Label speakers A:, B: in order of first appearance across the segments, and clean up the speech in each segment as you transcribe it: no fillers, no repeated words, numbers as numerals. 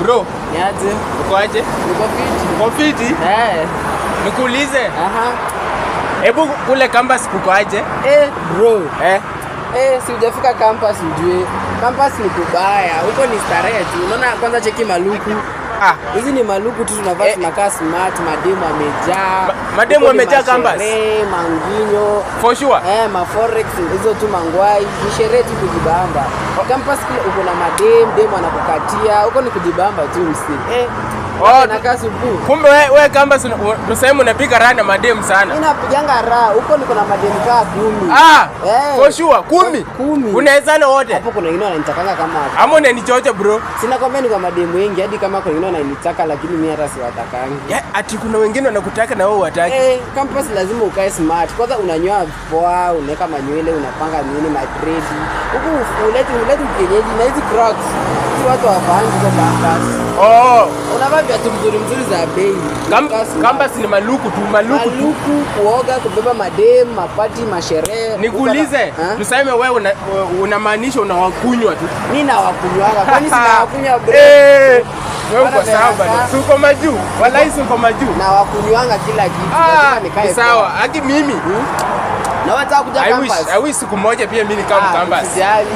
A: Bro,
B: Niaje?
A: Uko aje?
B: Niko fiti.
A: Uko fiti?
B: Eh.
A: Nikuulize.
B: Aha.
A: Hebu kule campus kuko aje?
B: Eh, bro.
A: Eh.
B: Eh, si hujafika campus ujue. Campus ni kubaya. Huko ni starehe tu. Unaona kwanza cheki maluku.
A: Ah,
B: Hizi ni maluku tu tunavaa,
A: Eh.
B: tunakaa smart, mademu amejaa.
A: Mademu
B: Huko ni
A: wamejaa campus?
B: masherehe, manginyo.
A: For sure.
B: Eh, maforex hizo tu mangwai, ni sherehe tu kujibamba. Campus kule uko na madem, demu anakukatia. Huko ni kujibamba tu msi. Eh.
A: Oh,
B: Nakaa supu.
A: Kumbe we campus tuseme unapiga raha na mademu sana.
B: Mimi napiganga raha huko, niko na mademu kaa 10.
A: Ah,
B: Eh.
A: for sure, 10.
B: 10.
A: Unawezana wote.
B: Hapo kuna wengine wananitakanga kama
A: Ama unanichocha bro?
B: sina kwambia niko mademu wengi hadi kama kuna wengine wananitaka lakini mimi hata siwatakangi.
A: Ya, ati kuna wengine wanakutaka na wewe huwataki.
B: Eh, campus lazima ukae smart. Kwanza unanyoa poa, unaweka manywele, unapanga nini madredi. Huku uleti kienyeji na hizi Crocs. Hizi watu hawafahamu hizo campus.
A: Oh,
B: Unavaa viatu mzuri mzuri za bei. Unakaa smart.
A: Campus ni maluku tu, maluku tu.
B: Maluku, kuoga, kubeba madem, mapati, masherehe.
A: Nikuulize,
B: Ha?
A: tuseme wewe unamaanisha unawakunywa tu.
B: Mimi nawakunywanga. Kwani sinawakunywa bro?
A: Eh, wewe uko
B: Bana
A: sawa bana.
B: bana.
A: Si uko majuu? Walai si uko majuu.
B: Na wakunywanga kila kitu. Lazima
A: Ah,
B: nikae
A: ni sawa. Hadi mimi.
B: Na wataka kuja
A: I wish,
B: campus.
A: I wish siku moja pia mimi nikam
B: Ah,
A: campus.
B: Usijali.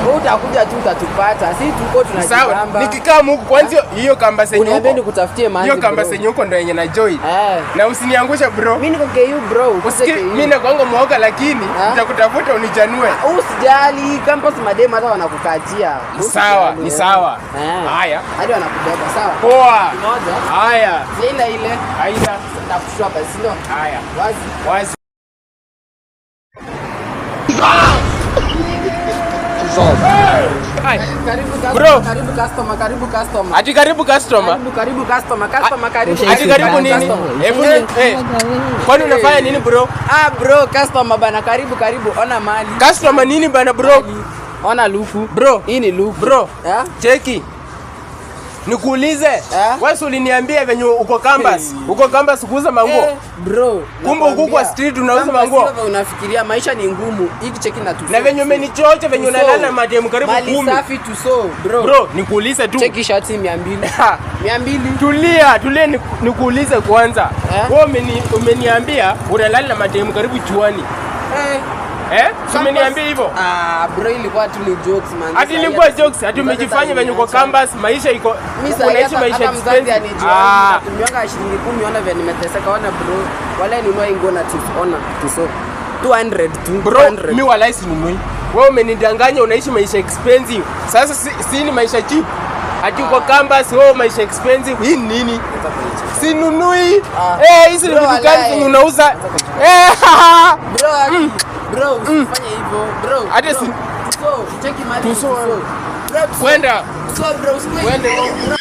B: Wewe utakuja tu utatupata. Si tuko
A: Sawa,
B: tunajibamba.
A: nikikaa huku kwanza hiyo campus yenye
B: Uniambie
A: uko.
B: nikutafutie manzi.
A: Hiyo campus
B: bro.
A: yenye uko ndo yenye na join.
B: Eh.
A: Na usiniangushe bro.
B: Mimi niko KU bro. Ukuje
A: Usiki,
B: KU.
A: mimi nakuanga mwoga lakini
B: Ah?
A: nitakutafuta unichanue.
B: Usijali, campus madem hata wanakukatia.
A: Ni sawa,
B: Usijali,
A: ni
B: eh.
A: sawa.
B: Eh.
A: Haya.
B: Hadi wanakubeba, sawa.
A: Poa.
B: Kimoja.
A: Haya.
B: Si ile ile.
A: Haina.
B: Nitakushtua basi ndio.
A: Haya.
B: Wazi.
A: Wazi. Hai.
B: Karibu customer,
A: Bro.
B: karibu customer, karibu customer.
A: Ati karibu customer.
B: Karibu karibu customer, customer karibu.
A: Ati karibu nini?
B: Customer.
A: Hebu eh. Kwani unafanya nini bro?
B: Ah bro, customer bana, karibu karibu, ona mali.
A: Customer nini bana bro?
B: Ona luku.
A: Bro.
B: Hii ni luku.
A: Bro.
B: Eh?
A: Cheki. Nikuulize,
B: Eh?
A: wewe si uliniambia venye uko campus, uko campus kuuza manguo.
B: Eh, bro.
A: Kumbe uko kwa
B: nakwambia,
A: street unauza
B: campus
A: manguo.
B: sio vile unafikiria maisha ni ngumu. Hiki cheki na tuso.
A: Na venye umenichocha venye unalala na mademu karibu
B: Mali
A: 10.
B: safi tuso, bro.
A: Bro, nikuulize tu.
B: Cheki shati 200. 200.
A: Tulia, tulia nikuulize kwanza.
B: Eh?
A: Wewe umeniambia unalala na mademu karibu chuani.
B: Eh.
A: Eh? Si umeniambia hivyo?
B: Ah, bro ilikuwa tu ni jokes man.
A: Ati ilikuwa jokes, ati umejifanya venye uko campus, maisha iko
B: Mimi sasa
A: unaishi maisha
B: hata mzazi
A: expensive.
B: anijua.
A: Ah,
B: Natumianga shilingi 10, ona vile nimeteseka, ona bro. Wala ninunua hii nguo na tu ona tuso. 200 tu.
A: bro,
B: 200.
A: mi walai sinunui. Wewe umenidanganya unaishi maisha expensive. Sasa si ni maisha cheap. Ati uko campus wewe maisha expensive. Hii ni nini? Sinunui.
B: Ah.
A: Eh, hizi ni
B: Bro,
A: vitu gani
B: walai.
A: zenye unauza? Eh,
B: Bro, aki- bro, usifanye hivyo. Bro.
A: Hata
B: bro.
A: si-
B: Tuso, cheki mali.
A: Tuso.
B: Tuso. Bro, tuso.
A: Kwenda.
B: Tuso, bro, usikue
A: Kwenda.
B: hivyo. Bro.